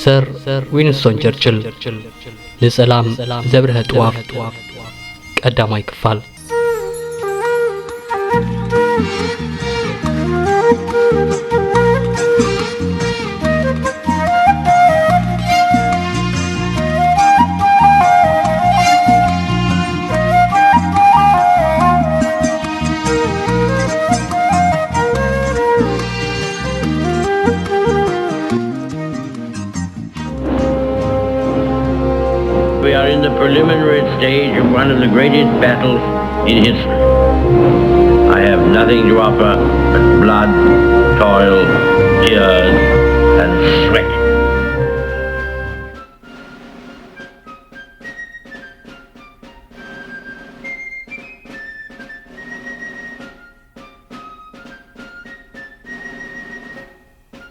ሰር ዊንስቶን ቸርችል ንሰላም ዘብርሀ ጥዋፍ ቀዳማይ ክፋል። We are in the preliminary stage of one of the greatest battles in history. I have nothing to offer but blood, toil, tears, and sweat.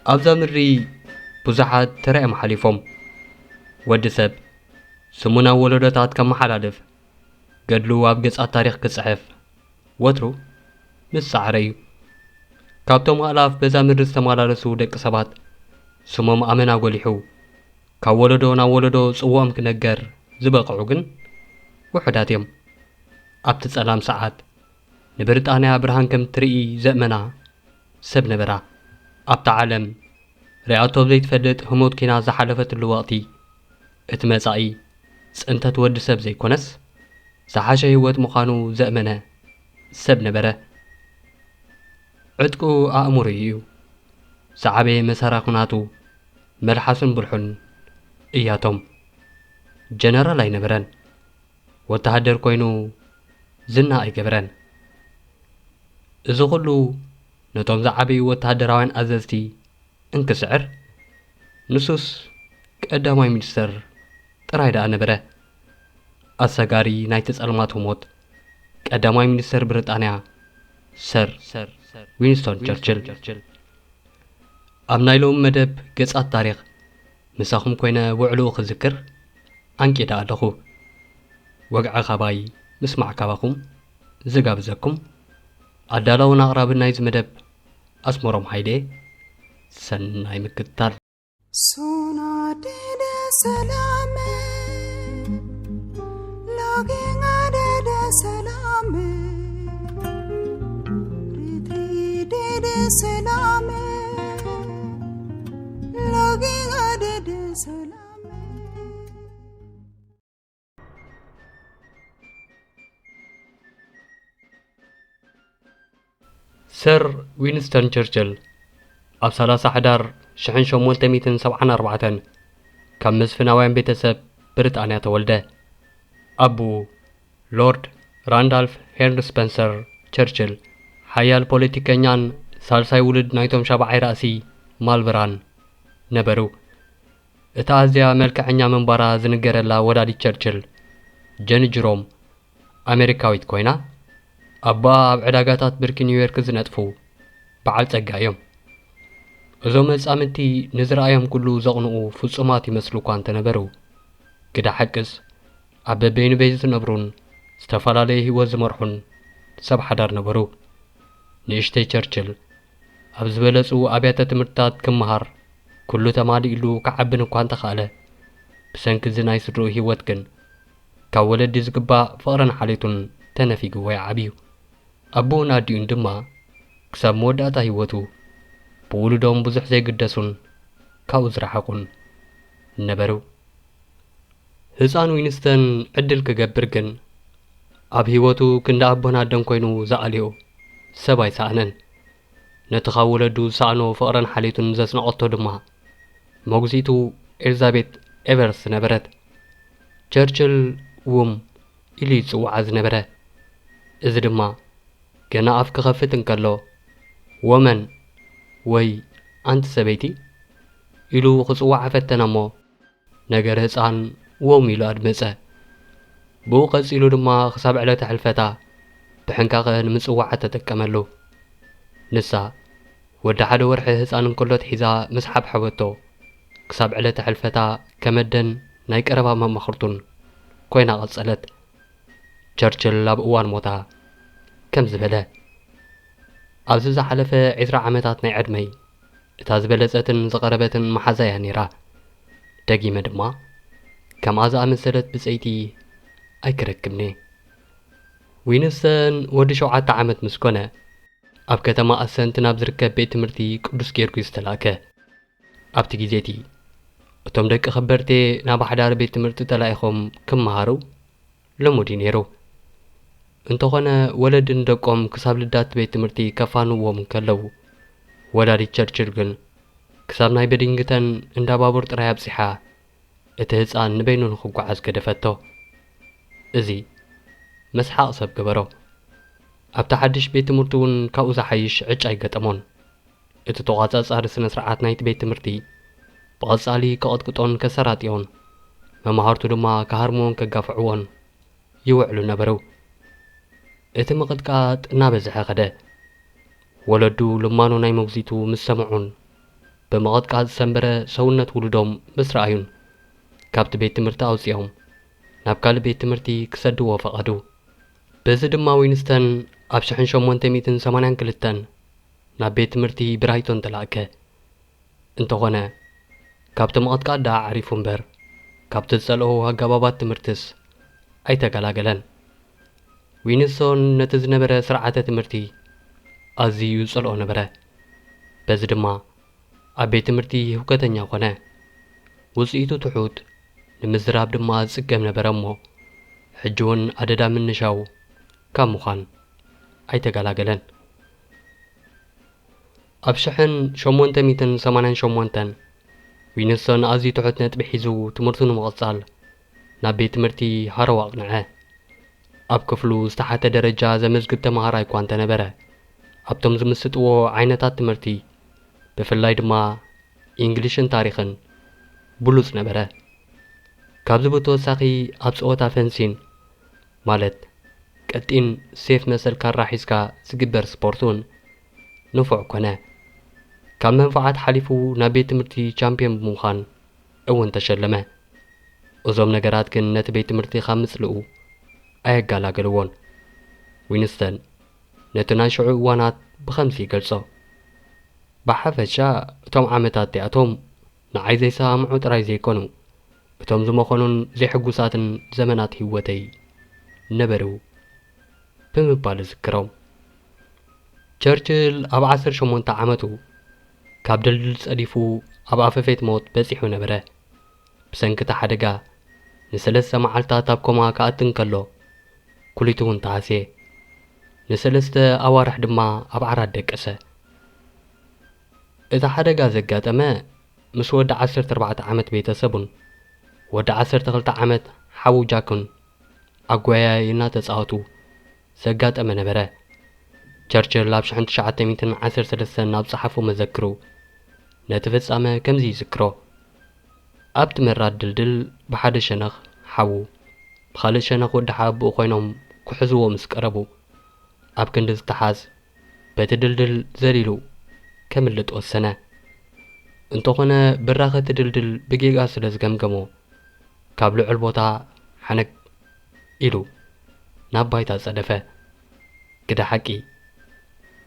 ኣብዛ ምድሪ ብዙሓት ተራኦም ሓሊፎም። ወዲ ሰብ ስሙ ናብ ወለዶታት ከመሓላልፍ፣ ገድሉ ኣብ ገጻት ታሪኽ ክጽሕፍ ወትሩ ምስ ጻዕረ እዩ። ካብቶም ኣእላፍ በዛ ምድሪ ዝተመላለሱ ደቂ ሰባት ስሞም ኣመና ጎሊሑ ካብ ወለዶ ናብ ወለዶ ጽውኦም ክነገር ዝበቕዑ ግን ውሑዳት እዮም። ኣብቲ ጸላም ሰዓት ንብሪጣንያ ብርሃን ከም ትርኢ ዘእመና ሰብ ነበራ። ኣብታ ዓለም ሪኣቶ ዘይትፈልጥ ህሞት ኪና ዝሓለፈትሉ ወቕቲ እቲ መጻኢ ጽንተት ወዲ ሰብ ዘይኮነስ ዝሓሸ ህይወት ምዃኑ ዘእመነ ሰብ ነበረ። ዕጥቁ ኣእምሮኡ እዩ። ዝዓበየ መሳርያ ኩናቱ መልሓሱን ብልሑን እያቶም። ጀነራል ኣይነበረን። ወተሃደር ኮይኑ ዝና ኣይገበረን። እዚ ኩሉ ነቶም ዝዓበዩ ወተሃደራውያን ኣዘዝቲ እንክስዕር፣ ንሱስ ቀዳማይ ሚኒስተር ጥራይ ደኣ ነበረ። ኣሰጋሪ ናይቲ ጸልማት ህሞት ቀዳማይ ሚኒስተር ብሪጣንያ ሰር ዊንስቶን ቸርችል። ኣብ ናይ ሎሚ መደብ ገጻት ታሪኽ ምሳኹም ኮይነ ውዕልኡ ክዝክር ኣንቂደ ኣለኹ። ወግዒ ካባይ ምስማዕ ካባኹም ዝጋብዘኩም ኣዳላውን ኣቕራብን ናይዚ መደብ ኣስመሮም ሃይለ። ሰናይ ምክትታል። Sona dede salame, login adede salame, ritri dede salame, login adede salame. ሰር ዊንስተን ቸርችል ኣብ ሰላሳ ሕዳር ሽሕን ሸሞንተ ሚእትን ሰብዓን ኣርባዕተን ካብ መስፍናውያን ቤተሰብ ብሪጣንያ ተወልደ። ኣቦኡ ሎርድ ራንዳልፍ ሄንሪ ስፐንሰር ቸርችል ሓያል ፖለቲከኛን ሳልሳይ ውሉድ ናይቶም ሻብዓይ ራእሲ ማልቨራን ነበሩ። እታ ኣዝያ መልክዐኛ ምንባራ ዝንገረላ ወላዲት ቸርችል ጀን ጅሮም ኣመሪካዊት ኮይና፣ ኣቦኣ ኣብ ዕዳጋታት ብርኪ ኒውዮርክ ዝነጥፉ በዓል ጸጋ እዮም። እዞም መጻምድቲ ንዝረኣዮም ኩሉ ዘቕንኡ ፍጹማት ይመስሉ እኳ እንተነበሩ፣ ግደ ሓቅስ ኣብ በበይኑ ቤት ዝነብሩን ዝተፈላለየ ህይወት ዝመርሑን ሰብ ሓዳር ነበሩ። ንእሽተይ ቸርችል ኣብ ዝበለጹ ኣብያተ ትምህርትታት ክመሃር ኩሉ ተማሊእሉ ክዓብን እኳ እንተኸኣለ፣ ብሰንኪ እዚ ናይ ስድርኡ ህይወት ግን ካብ ወለዲ ዝግባእ ፍቕርን ሓልዮትን ተነፊግዎ ይዓብዩ። ኣቦኡን ኣዲኡን ድማ ክሳብ መወዳእታ ህይወቱ ብውሉዶም ብዙሕ ዘይግደሱን ካብኡ ዝረሓቑን ነበሩ። ህጻን ዊንስተን ዕድል ክገብር ግን ኣብ ህይወቱ ክንዲ ኣቦን ኣደን ኮይኑ ዝኣልዮ ሰብ ኣይሰኣነን። ነቲ ካብ ወለዱ ዝሰኣኖ ፍቕርን ሓልዮትን ዘስነቐቶ ድማ መጉዚቱ ኤልዛቤት ኤቨርስ ነበረት። ቸርችል ውም ኢሉ ይጽውዓ ዝነበረ። እዚ ድማ ገና ኣፍ ክኸፍት እንከሎ፣ ወመን ወይ ኣንቲ ሰበይቲ ኢሉ ክጽውዓ ፈተነ እሞ፣ ነገር ህጻን ወም ኢሉ ኣድመጸ። ብኡ ቀጺሉ ድማ ክሳብ ዕለተ ሕልፈታ ብሕንቃቐ ንምጽዋዓ ተጠቀመሉ። ንሳ ወዲ ሓደ ወርሒ ህጻን እንከሎ ኣትሒዛ ምስ ሓብሐበቶ፣ ክሳብ ዕለተ ሕልፈታ ከም ኣደን ናይ ቀረባ መማኽርቱን ኮይና ቀጸለት። ቸርችል ኣብ እዋን ሞታ ከምዚ በለ፣ ኣብዚ ዝሓለፈ ዕስራ ዓመታት ናይ ዕድመይ፣ እታ ዝበለጸትን ዝቐረበትን መሓዛ እያ ነይራ። ደጊመ ድማ፣ ከምኣ ዝኣመሰለት ብጸይቲ ኣይክረክብን እየ። ዊንስተን ወዲ ሸውዓተ ዓመት ምስ ኮነ፣ ኣብ ከተማ ኣሰንት ናብ ዝርከብ ቤት ትምህርቲ ቅዱስ ጊዮርጊስ ተላእከ። ኣብቲ ግዜ እቲ፣ እቶም ደቂ ከበርቴ ናብ ሓዳር ቤት ትምህርቲ ተላኢኾም ክመሃሩ ልሙድ እዩ ነይሩ። እንተኾነ፣ ወለዲ ንደቆም ክሳብ ልዳት ቤት ትምህርቲ ከፋንዎም እንከለዉ፣ ወላዲት ቸርችል ግን ክሳብ ናይ በዲንግተን እንዳ ባቡር ጥራይ ኣብጺሓ፣ እቲ ህጻን ንበይኑ ንኽጓዓዝ ገደፈቶ። እዚ መስሓቕ ሰብ ገበሮ። ኣብቲ ሓድሽ ቤት ትምህርቲ እውን ካብኡ ዝሓይሽ ዕጫ ኣይገጠሞን። እቲ ተቖጻጻሪ ስነ ስርዓት ናይቲ ቤት ትምህርቲ ብቐጻሊ ከቐጥቅጦን ከሰራጥዮን፣ መማህርቱ ድማ ክሃርምዎን ከጋፍዕዎን ይውዕሉ ነበሩ። እቲ ምቕጥቃጥ እናበዝሐ ኸደ። ወለዱ ልማኖ ናይ መጉዚቱ ምስ ሰምዑን፣ ብምቕጥቃጥ ዝሰንበረ ሰውነት ውሉዶም ምስ ረኣዩን፣ ካብቲ ቤት ትምህርቲ ኣውጺኦም ናብ ካልእ ቤት ትምህርቲ ክሰድዎ ፈቐዱ። በዚ ድማ ዊንስተን ኣብ ሽሕን ሸሞንተ ሚእትን ሰማንያን ክልተን ናብ ቤት ትምህርቲ ብራይቶን ተላእከ። እንተኾነ፣ ካብቲ ምቕጥቃጥ ደኣ ዓሪፉ እምበር፣ ካብቲ ዝጸልኦ ኣገባባት ትምህርትስ ኣይተገላገለን። ዊንስቶን ነቲ ዝነበረ ስርዓተ ትምህርቲ ኣዝዩ ይጸልኦ ነበረ። በዚ ድማ ኣብ ቤት ትምህርቲ ህውከተኛ ኮነ። ውጽኢቱ ትሑት፣ ንምዝራብ ድማ ዝጽገም ነበረ እሞ፣ ሕጂ እውን ኣደዳ ምንሻው ካብ ምዃን ኣይተገላገለን። ኣብ ሽሕን ሸሞንተ ሚእትን ሰማንያን ሸሞንተን፣ ዊንስቶን ኣዝዩ ትሑት ነጥቢ ሒዙ ትምህርቱ ንምቕጻል ናብ ቤት ትምህርቲ ሃሮው ኣቕንዐ። ኣብ ክፍሉ ዝተሓተ ደረጃ ዘመዝግብ ተመሃራይ እኳ እንተነበረ፣ ኣብቶም ዝምስጥዎ ዓይነታት ትምህርቲ፣ ብፍላይ ድማ ኢንግሊሽን ታሪኽን፣ ብሉጽ ነበረ። ካብዚ ብተወሳኺ፣ ኣብ ጸወታ ፈንሲን፣ ማለት ቀጢን ሴፍ መሰል ካራ ሒዝካ ዝግበር ስፖርት እውን ንፉዕ ኮነ። ካብ መንፍዓት ሓሊፉ ናብ ቤት ትምህርቲ ቻምፒዮን ብምዃን እውን ተሸለመ። እዞም ነገራት ግን ነቲ ቤት ትምህርቲ ካብ ምጽልኡ ኣየጋላገልዎን። ዊንስተን ነቲ ናይ ሽዑ እዋናት ብኸምዚ ይገልጾ፣ "ብሓፈሻ እቶም ዓመታት እቲኣቶም ንዓይ ዘይሰማምዑ ጥራይ ዘይኮኑ፣ እቶም ዝመኾኑን ዘይሕጉሳትን ዘመናት ህይወተይ ነበሩ" ብምባል እዝክሮም። ቸርችል ኣብ ዓሰርተ ሸሞንተ ዓመቱ ካብ ድልድል ጸዲፉ ኣብ ኣፈፌት ሞት በጺሑ ነበረ። ብሰንኪ እቲ ሓደጋ ንሰለስተ መዓልታት ኣብ ኮማ ክኣቱ እንከሎ፣ ኩሊቱ እውን ተሃስየ። ንሰለስተ ኣዋርሕ ድማ ኣብ ዓራት ደቀሰ። እቲ ሓደጋ ዘጋጠመ ምስ ወዲ ዓሰርተ ኣርባዕተ ዓመት ቤተሰቡን ወዲ ዓሰርተ ክልተ ዓመት ሓዉ ጃክን ኣጓያይ እናተጻወቱ ዘጋጠመ ነበረ። ቸርችል ኣብ ሽሕን ትሽዓተ ሚእትን ዓሰርተ ሰለስተን ኣብ ጸሓፎ መዘክሩ ነቲ ፍጻመ ከምዚ ይዝክሮ፣ "ኣብቲ መራድ ድልድል ብሓደ ሸነኽ ሓዉ፣ ብኻልእ ሸነኽ ወዲ ሓወቦኡ ኮይኖም ክሕዝዎ ምስ ቀረቡ፣ ኣብ ክንዲ ዝተሓዝ በቲ ድልድል ዘሊሉ ከምልጥ ወሰነ። እንተኾነ ብራኸ እቲ ድልድል ብጌጋ ስለ ዝገምገሞ፣ ካብ ልዑል ቦታ ሓነግ ኢሉ ናብ ባይታ ጸደፈ። ግደ ሓቂ፣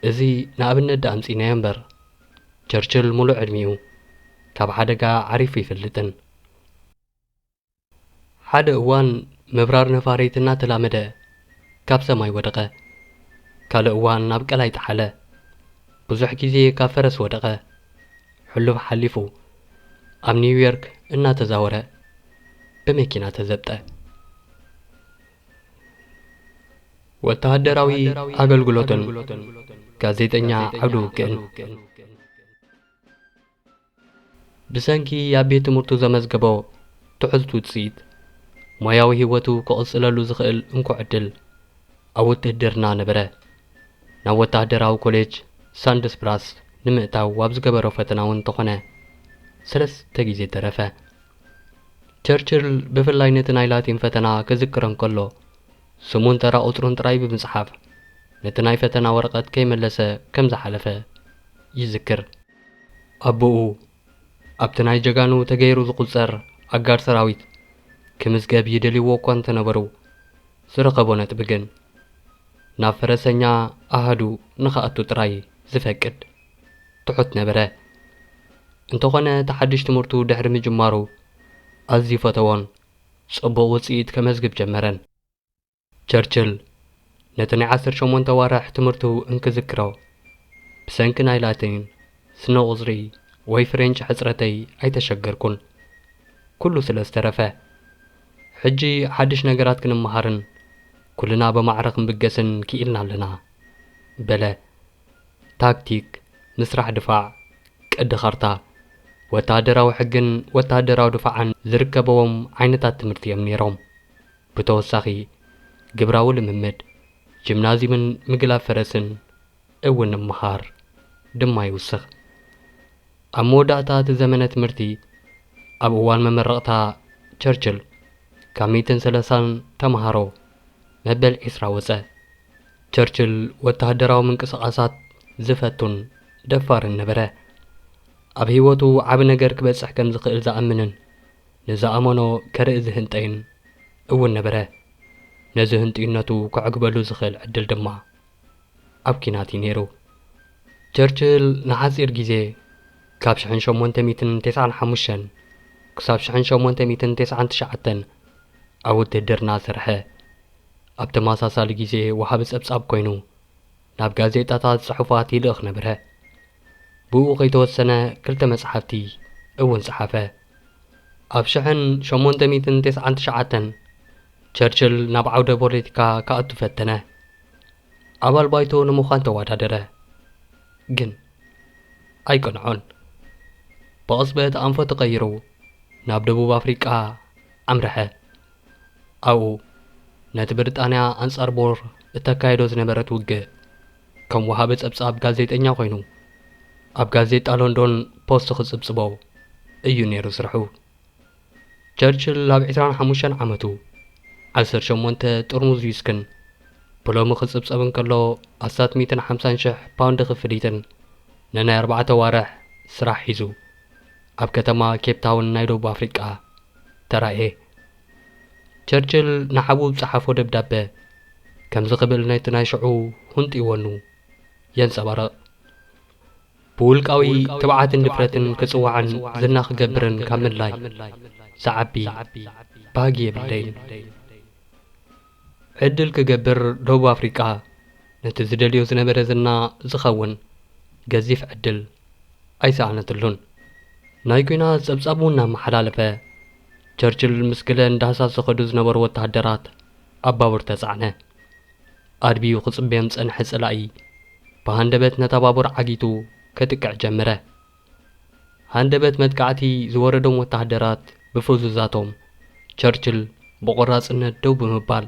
እዚ ንኣብነት ደኣ ኣምጺእናዮ እምበር፣ ቸርችል ሙሉእ ዕድሚኡ ካብ ሓደጋ ዓሪፉ ይፈልጥን። ሓደ እዋን ምብራር ነፋሪት እናተላመደ ካብ ሰማይ ወደቐ። ካልእ እዋን ናብ ቀላይ ጠሓለ። ብዙሕ ግዜ ካብ ፈረስ ወደቐ። ሕሉፍ ሓሊፉ ኣብ ኒውዮርክ እናተዛወረ ብመኪና ተዘብጠ። ወተሃደራዊ ኣገልግሎትን ጋዜጠኛ ዓውደ ውግእን። ብሰንኪ ኣብ ቤት ትምህርቱ ዘመዝገቦ ትሑት ውጽኢት፣ ሞያዊ ህይወቱ ክቕጽለሉ ዝኽእል እንኮ ዕድል ኣብ ውትህድርና ነበረ። ናብ ወተሃደራዊ ኮሌጅ ሳንድስብራስ ንምእታው ኣብ ዝገበሮ ፈተና እውን እንተኾነ፣ ሰለስተ ግዜ ተረፈ። ቸርችል ብፍላይ ነቲ ናይ ላቲን ፈተና ክዝክሮ እንከሎ፣ ስሙን ተራ ቁጽሩን ጥራይ ብምጽሓፍ፣ ነቲ ናይ ፈተና ወረቐት ከይመለሰ ከም ዝሓለፈ ይዝክር። ኣቦኡ ኣብቲ ናይ ጀጋኑ ተገይሩ ዝቑጸር ኣጋር ሰራዊት ክምዝገብ ይደልይዎ እኳ እንተነበሩ፣ ዝረኸቦ ነጥቢ ግን ናብ ፈረሰኛ ኣሃዱ ንኽኣቱ ጥራይ ዝፈቅድ ትሑት ነበረ። እንተኾነ፣ እቲ ሓድሽ ትምህርቱ ድሕሪ ምጅማሩ፣ ኣዝዩ ፈተዎን ጽቡቕ ውጽኢት ከመዝግብ ጀመረን። ቸርችል ነቲ ናይ ዓሰርተ ሸሞንተ ዋርሕ ትምህርቱ እንክዝክሮ፣ ብሰንኪ ናይ ላቲን፣ ስነ ቁጽሪ ወይ ፍሬንች ሕጽረተይ ኣይተሸገርኩን። ኩሉ ስለ ዝተረፈ፣ ሕጂ ሓድሽ ነገራት ክንመሃርን ኩልና ብማዕረ ክንብገስን ክኢልና ኣለና በለ። ታክቲክ፣ ምስራሕ ድፋዕ፣ ቅዲ ካርታ፣ ወተሃደራዊ ሕግን ወተሃደራዊ ድፋዕን ዝርከበዎም ዓይነታት ትምህርቲ እዮም ነይሮም። ብተወሳኺ፣ ግብራዊ ልምምድ፣ ጂምናዝዩምን ምግላብ ፈረስን እውን ንምሃር ድማ ይውስኽ። ኣብ መወዳእታ እቲ ዘመነ ትምህርቲ፣ ኣብ እዋን መመረቕታ፣ ቸርችል ካብ ሚእትን ሰላሳን ተምሃሮ መበል ዒስራ ወጸ። ቸርችል ወተሃደራዊ ምንቅስቓሳት ዝፈቱን ደፋርን ነበረ። ኣብ ህይወቱ ዓቢ ነገር ክበጽሕ ከም ዝኽእል ዝኣምንን ንዝኣመኖ ከርኢ ዝህንጠይን እውን ነበረ። ነዚ ህንጥዩነቱ ከዕግበሉ ዝኽእል ዕድል ድማ ኣብ ኲናት እዩ ነይሩ። ቸርችል ንሓጺር ግዜ፣ ካብ ሽሕን ሸሞንተ ሚእትን ተስዓን ሓሙሽተን ክሳብ ሽሕን ሸሞንተ ሚእትን ተስዓን ትሽዓተን ኣብ ውትህድርና ሰርሐ። ኣብ ተመሳሳሊ ግዜ ወሃቢ ጸብጻብ ኮይኑ ናብ ጋዜጣታት ጽሑፋት ይልእኽ ነበረ። ብኡ ከይተወሰነ ክልተ መጽሓፍቲ እውን ጸሓፈ። ኣብ ሽሕን ሸሞንተ ሚእትን ተስዓን ትሽዓተን ቸርችል ናብ ዓውደ ፖለቲካ ክኣቱ ፈተነ። ኣባል ባይቶ ንምዃን ተወዳደረ፣ ግን ኣይቀንዖን። ብቕጽበት ኣንፈቱ ቀይሩ ናብ ደቡብ ኣፍሪቃ ኣምርሐ። ኣብኡ ነቲ ብሪጣንያ ኣንጻር ቦር እተካይዶ ዝነበረት ውግእ ከም ወሃቢ ጸብጻብ ጋዜጠኛ ኮይኑ ኣብ ጋዜጣ ሎንዶን ፖስት ክጽብጽቦ እዩ ነይሩ ስርሑ። ቸርችል ኣብ ዕስራን ሓሙሽተን ዓመቱ ዓሰርተ ሸሞንተ ጥርሙዝ ዊስክን ብሎሚ ክጽብጸብ እንከሎ ኣስታት ሚእትን ሓምሳን ሽሕ ፓውንድ ክፍሊትን ንናይ ኣርባዕተ ዋርሕ ስራሕ ሒዙ ኣብ ከተማ ኬፕ ታውን ናይ ደቡብ ኣፍሪቃ ተራእየ። ቸርችል ንሓዉ ዝጸሓፎ ደብዳበ ከምዚ ክብል ነቲ ናይ ሽዑ ሁንጢወኑ የንጸባርቕ። ብውልቃዊ ትብዓትን ድፍረትን ክጽዋዕን ዝና ክገብርን ካብ ምድላይ ዝዓቢ ባህጊ የብለይን። ዕድል ክገብር ደቡብ ኣፍሪቃ ነቲ ዝደልዮ ዝነበረ ዝና ዝኸውን ገዚፍ ዕድል ኣይሰኣነትሉን። ናይ ኲናት ጸብጻብ እውን እናመሓላለፈ፣ ቸርችል ምስ ገለ ንዳህሳስ ዝኸዱ ዝነበሩ ወተሃደራት ኣብ ባቡር ተጻዕነ። ኣድብዩ ክጽበዮም ዝጸንሐ ጸላኢ ብሃንደበት ነታ ባቡር ዓጊቱ ከጥቅዕ ጀመረ። ሃንደበት መጥቃዕቲ ዝወረዶም ወተሃደራት ብፍዙዛቶም፣ ቸርችል ብቖራጽነት ደው ብምባል፣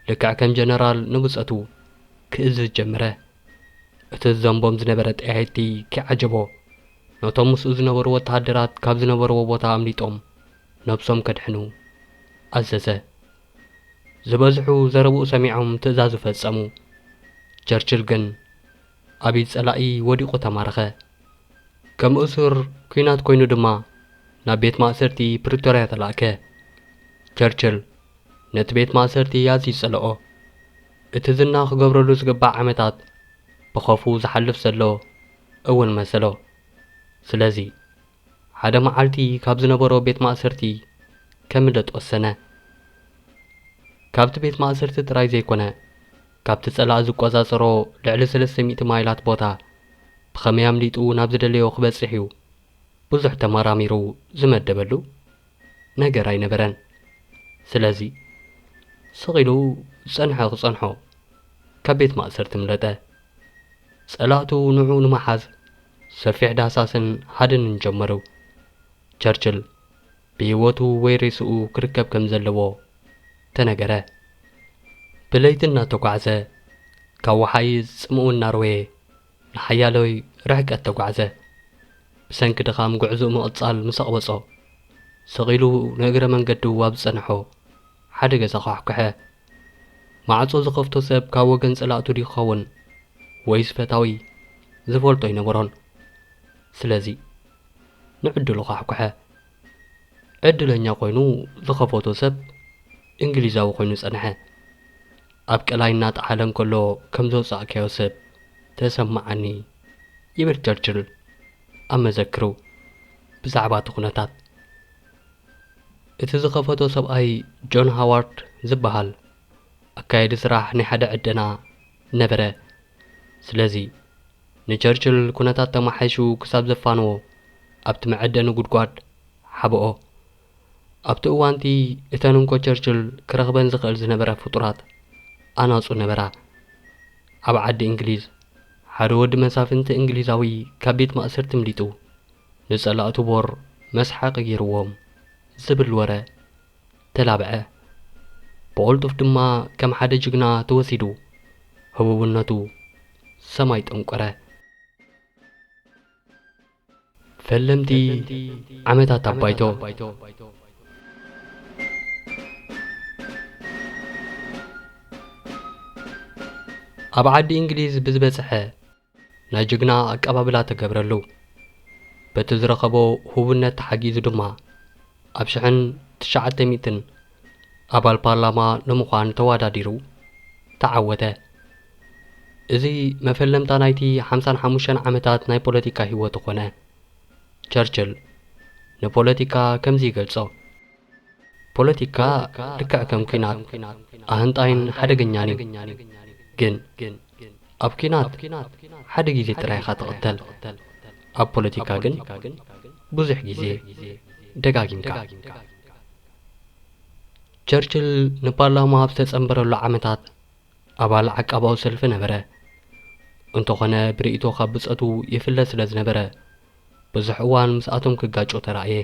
ልክዕ ከም ጀነራል ንብጸቱ ክእዝዝ ጀመረ። እቲ ዝዘንቦም ዝነበረ ጠያይቲ ከይዓጀቦ፣ ነቶም ምስኡ ዝነበሩ ወተሃደራት ካብ ዝነበርዎ ቦታ ኣምሊጦም ነብሶም ከድሕኑ ኣዘዘ። ዝበዝሑ ዘረብኡ ሰሚዖም ትእዛዙ ፈጸሙ። ቸርችል ግን ኣብ ኢድ ጸላኢ ወዲቑ ተማረኸ። ከም እሱር ኲናት ኮይኑ ድማ ናብ ቤት ማእሰርቲ ፕሪቶርያ ተላእከ። ቸርችል ነቲ ቤት ማእሰርቲ ኣዝዩ ጸልኦ። እቲ ዝና ክገብረሉ ዝግባእ ዓመታት ብኸፉ ዝሓልፍ ዘሎ እውን መሰሎ። ስለዚ ሓደ መዓልቲ ካብ ዝነበሮ ቤት ማእሰርቲ ከምልጥ ወሰነ። ካብቲ ቤት ማእሰርቲ ጥራይ ዘይኮነ፣ ካብቲ ጸላኢ ዝቆጻጸሮ ልዕሊ ሰለስተ ሚእቲ ማይላት ቦታ ብኸመይ ኣምሊጡ ናብ ዝደለዮ ክበጽሕ እዩ ብዙሕ ተመራሚሩ ዝመደበሉ ነገር ኣይነበረን። ስለዚ ስቕ ኢሉ ዝጸንሐ ክጸንሖ ካብ ቤት ማእሰርቲ ምለጠ። ጸላእቱ ንዕኡ ንምሓዝ ሰፊሕ ዳህሳስን ሃድንን ጀመሩ። ቸርችል ብህይወቱ ወይ ሬስኡ ክርከብ ከም ዘለዎ ተነገረ። ብለይቲ እናተጓዕዘ፣ ካብ ወሓይዝ ጽምኡ እናረወየ፣ ንሓያሎይ ርሕቀት ተጓዕዘ። ብሰንኪ ድኻም ጉዕዞኡ ምቕጻል ምስ ኣቕበጾ፣ ስቕ ኢሉ ንእግረ መንገዱ ኣብ ዝጸንሖ ሓደ ገዛ ኳሕኩሐ። ማዕጾ ዝኸፍቶ ሰብ ካብ ወገን ጸላእቱ ድዩ ክኸውን ወይስ ፈታዊ ዝፈልጦ ኣይነበሮን። ስለዚ ንዕድሉ ኳሕኩሐ። ዕድለኛ ኮይኑ ዝኸፈቶ ሰብ እንግሊዛዊ ኮይኑ ጸንሐ። ኣብ ቀላይ እናጠሓለ እንከሎ ከም ዘውጻእካዮ ሰብ ተሰማዓኒ ይብል ቸርችል ኣብ መዘክሩ ብዛዕባ እቲ ኩነታት። እቲ ዝኸፈቶ ሰብኣይ ጆን ሃዋርድ ዝበሃል ኣካየዲ ስራሕ ናይ ሓደ ዕደና ነበረ። ስለዚ ንቸርችል ኩነታት ተመሓይሹ ክሳብ ዘፋንዎ ኣብቲ መዐደኒ ጉድጓድ ሓብኦ። ኣብቲ እዋንቲ እተን እንኮ ቸርችል ክረኽበን ዝኽእል ዝነበረ ፍጡራት ኣናጹ ነበራ። ኣብ ዓዲ እንግሊዝ ሓደ ወዲ መሳፍንቲ እንግሊዛዊ ካብ ቤት ማእሰርቲ ምሊጡ ንጸላእቱ ቦር መስሓቂ ገይርዎም ዝብል ወረ ተላብዐ። ብቕልጡፍ ድማ ከም ሓደ ጅግና ተወሲዱ ህቡብነቱ ሰማይ ጠንቆረ። ፈለምቲ ዓመታት ኣብ ባይቶ። ኣብ ዓዲ እንግሊዝ ብዝበጽሐ ናይ ጅግና ኣቀባብላ ተገብረሉ። በቲ ዝረኸቦ ህቡብነት ተሓጊዙ ድማ ኣብ ሽሕን ትሽዓተ ሚእትን ኣባል ፓርላማ ንምዃን ተወዳዲሩ ተዓወተ። እዚ መፈለምታ ናይቲ ሓምሳን ሓሙሽተን ዓመታት ናይ ፖለቲካ ህይወቱ ኾነ። ቸርችል ንፖለቲካ ከምዚ ይገልጾ፣ ፖለቲካ ልክዕ ከም ኲናት ኣህንጣይን ሓደገኛን እዩ። ግን ኣብ ኲናት ሓደ ግዜ ጥራይ ኢኻ ትቕተል። ኣብ ፖለቲካ ግን ብዙሕ ግዜ ደጋጊምካ። ቸርችል ንፓርላማ ኣብ ዝተጸንበረሉ ዓመታት ኣባል ዓቃባዊ ሰልፊ ነበረ። እንተኾነ ብርእይቶ ካብ ብጸቱ ይፍለ ስለ ዝነበረ ብዙሕ እዋን ምስኣቶም ክጋጮ ተራእየ።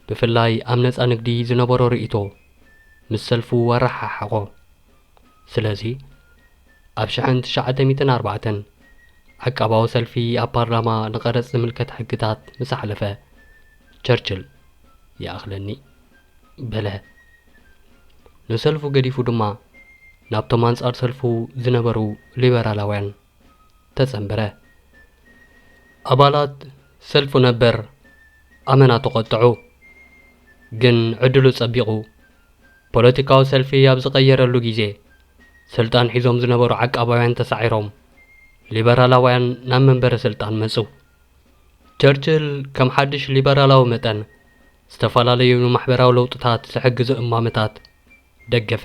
ብፍላይ ኣብ ነጻ ንግዲ ዝነበሮ ርእይቶ ምስ ሰልፉ ኣረሓሓቖ። ስለዚ ኣብ ሽሕን ትሽዓተ ሚእትን ኣርባዕተን ዓቃባዊ ሰልፊ ኣብ ፓርላማ ንቐረጽ ዝምልከት ሕግታት ምስ ኣሕለፈ ቸርችል ይኣኽለኒ በለ። ንሰልፉ ገዲፉ ድማ ናብቶም ኣንጻር ሰልፉ ዝነበሩ ሊበራላውያን ተጸንበረ። ኣባላት ሰልፉ ነበር ኣመና ተቖጥዑ። ግን ዕድሉ ጸቢቑ ፖለቲካዊ ሰልፊ ኣብ ዝቐየረሉ ግዜ ስልጣን ሒዞም ዝነበሩ ዓቃባውያን ተሳዒሮም ሊበራላውያን ናብ መንበረ ስልጣን መጹ። ቸርችል ከም ሓድሽ ሊበራላዊ መጠን ዝተፈላለዩ ንማሕበራዊ ለውጥታት ዝሕግዙ እማመታት ደገፈ።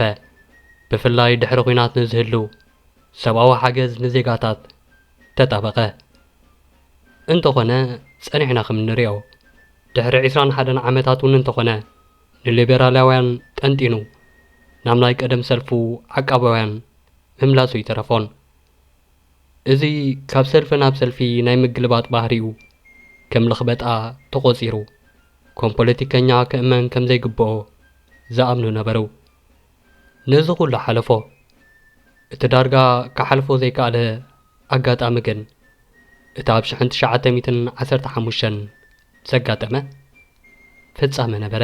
ብፍላይ ድሕሪ ኲናት ንዝህልው ሰብኣዊ ሓገዝ ንዜጋታት ተጣበቐ። እንተኾነ ጸኒሕና ከም እንሪኦ ድሕሪ ዕስራን ሓደን ዓመታት እውን እንተኾነ ንሊበራላውያን ጠንጢኑ ናብ ናይ ቀደም ሰልፉ ዓቃባውያን ምምላሱ ይተረፎን። እዚ ካብ ሰልፊ ናብ ሰልፊ ናይ ምግልባጥ ባህሪኡ ከም ልኽበጣ ተቖጺሩ ከም ፖለቲከኛ ክእመን ከም ዘይግብኦ ዝኣምኑ ነበሩ። ነዚ ኩሉ ሓለፎ። እቲ ዳርጋ ክሓልፎ ዘይከኣለ ኣጋጣሚ ግን እቲ ኣብ ሽሕን ትሽዓተ ሚእትን ዓሰርተ ሓሙሽተን ዘጋጠመ ፍጻመ ነበረ።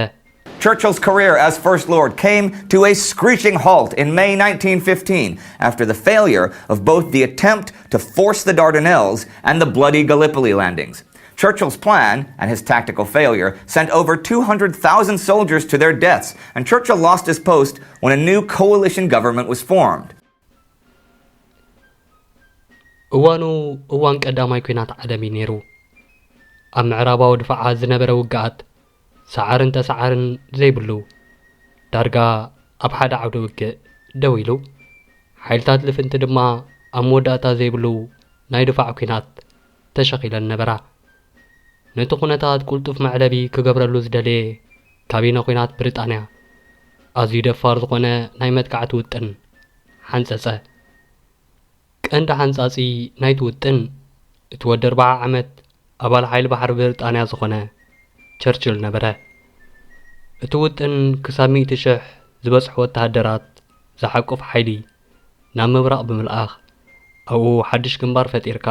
Churchill's career as First Lord came to a screeching halt in May nineteen fifteen after the failure of both the attempt to force the Dardanelles and the bloody Gallipoli landings. Churchill's plan and his tactical failure sent over two hundred thousand soldiers to their deaths, and Churchill lost his post when a new coalition government was formed. እዋኑ እዋን ቀዳማይ ኲናት ዓለም እዩ ነይሩ። ኣብ ምዕራባዊ ድፋዓት ዝነበረ ውግኣት ሰዓርን ተሰዓርን ዘይብሉ ዳርጋ ኣብ ሓደ ዓውደ ውግእ ደው ኢሉ፣ ሓይልታት ልፍንቲ ድማ ኣብ መወዳእታ ዘይብሉ ናይ ድፋዕ ኲናት ተሸኺለን ነበራ። ነቲ ኩነታት ቅልጡፍ መዕለቢ ክገብረሉ ዝደለየ ካቢነ ኲናት ብሪጣንያ ኣዝዩ ደፋር ዝኾነ ናይ መጥቃዕቲ ውጥን ሓንጸጸ። ቀንዲ ሓንጻጺ ናይቲ ውጥን እቲ ወዲ ኣርብዓ ዓመት ኣባል ሓይሊ ባሕሪ ብሪጣንያ ዝኾነ ቸርችል ነበረ። እቲ ውጥን ክሳብ ሚእቲ ሽሕ ዝበጽሑ ወተሃደራት ዝሓቁፍ ሓይሊ ናብ ምብራቕ ብምልኣኽ ኣብኡ ሓድሽ ግንባር ፈጢርካ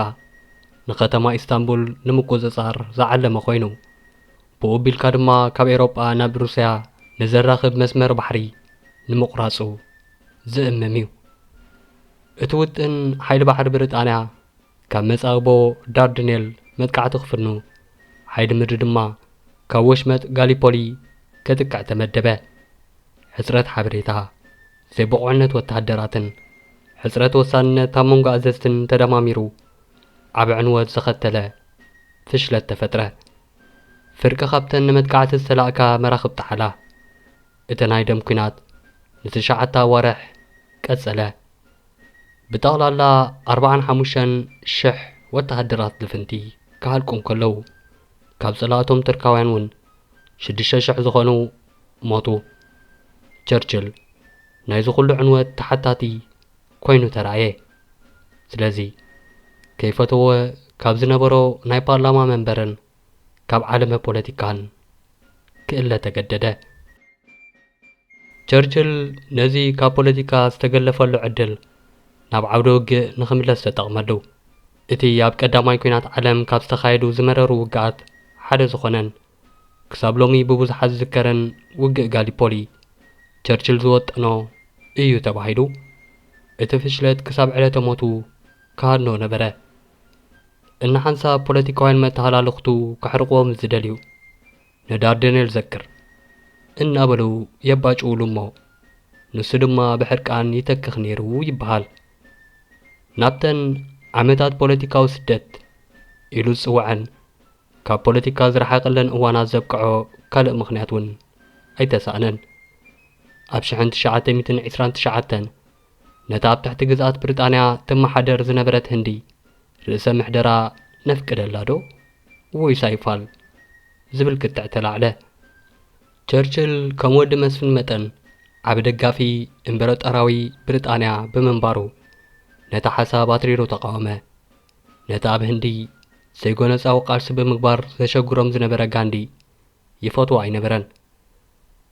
ንከተማ ኢስታንቡል ንምቁጽጻር ዝዓለመ ኮይኑ ብኡ ኣቢልካ ድማ ካብ ኤውሮጳ ናብ ሩስያ ንዘራኽብ መስመር ባሕሪ ንምቑራጹ ዝእምም እዩ። እቲ ውጥን ሓይሊ ባሕሪ ብሪጣንያ ካብ መጻብቦ ዳርድኔል መጥቃዕቲ ክፍኑ፣ ሓይሊ ምድሪ ድማ ካብ ወሽመጥ ጋሊፖሊ ከጥቅዕ ተመደበ። ሕጽረት ሓበሬታ፣ ዘይብቑዕነት ወተሃደራትን ሕጽረት ወሳንነት ኣብ መንጎ ኣዘዝትን ተደማሚሩ ዓቢ ዕንወት ዘኸተለ ፍሽለት ተፈጥረ። ፍርቂ ካብተን ንመጥቃዕቲ ዝተላእካ መራኽብ ጠሓላ እቲ ናይ ደም ኲናት ንትሽዓተ ኣዋርሕ ቀጸለ። ብጠቕላላ ኣርባዓን ሓሙሽተን ሽሕ ወተሃደራት ልፍንቲ ክሃልቁ እንከለዉ፣ ካብ ጸላእቶም ተርካውያን እውን ሽዱሽተ ሽሕ ዝኾኑ ሞቱ። ቸርችል ናይዚ ኩሉ ዕንወት ተሓታቲ ኮይኑ ተራእየ። ስለዚ ከይፈተወ ካብ ዝነበሮ ናይ ፓርላማ መንበርን ካብ ዓለመ ፖለቲካን ክእለ ተገደደ። ቸርችል ነዚ ካብ ፖለቲካ ዝተገለፈሉ ዕድል ናብ ዓውደ ውግእ ንኽምለስ ተጠቕመሉ። እቲ ኣብ ቀዳማይ ኲናት ዓለም ካብ ዝተኻየዱ ዝመረሩ ውግኣት ሓደ ዝኾነን ክሳብ ሎሚ ብብዙሓት ዝዝከርን ውግእ ጋሊፖሊ ቸርችል ዝወጠኖ እዩ ተባሂሉ። እቲ ፍሽለት ክሳብ ዕለተ ሞቱ ክሃድኖ ነበረ። እንሓንሳብ ፖለቲካውያን መተሃላልኽቱ ከሕርቕዎ ምስ ዝደልዩ፣ ንዳርደኔል ዘክር እናበሉ የባጭውሉ እሞ፣ ንሱ ድማ ብሕርቃን ይተክኽ ነይሩ ይበሃል። ናብተን ዓመታት ፖለቲካዊ ስደት ኢሉ ዝጽውዐን ካብ ፖለቲካ ዝረሓቐለን እዋናት ዘብቅዖ ካልእ ምኽንያት እውን ኣይተሳእነን። ኣብ ሽሕን ትሽዓተ ሚእትን ዕስራን ትሽዓተን ነታ ኣብ ትሕቲ ግዝኣት ብሪጣንያ ትመሓደር ዝነበረት ህንዲ ርእሰ ምሕደራ ነፍቅደላ ዶ ወይስ ኣይፋል ዝብል ክትዕ ተላዕለ። ቸርችል ከም ወዲ መስፍን መጠን ዓቢ ደጋፊ እምበረጦራዊ ብሪጣንያ ብምንባሩ ነቲ ሓሳብ ኣትሪሩ ተቓወመ። ነቲ ኣብ ህንዲ ዘይጎነጻዊ ቃልሲ ብምግባር ዘሸግሮም ዝነበረ ጋንዲ ይፈትዎ ኣይነበረን።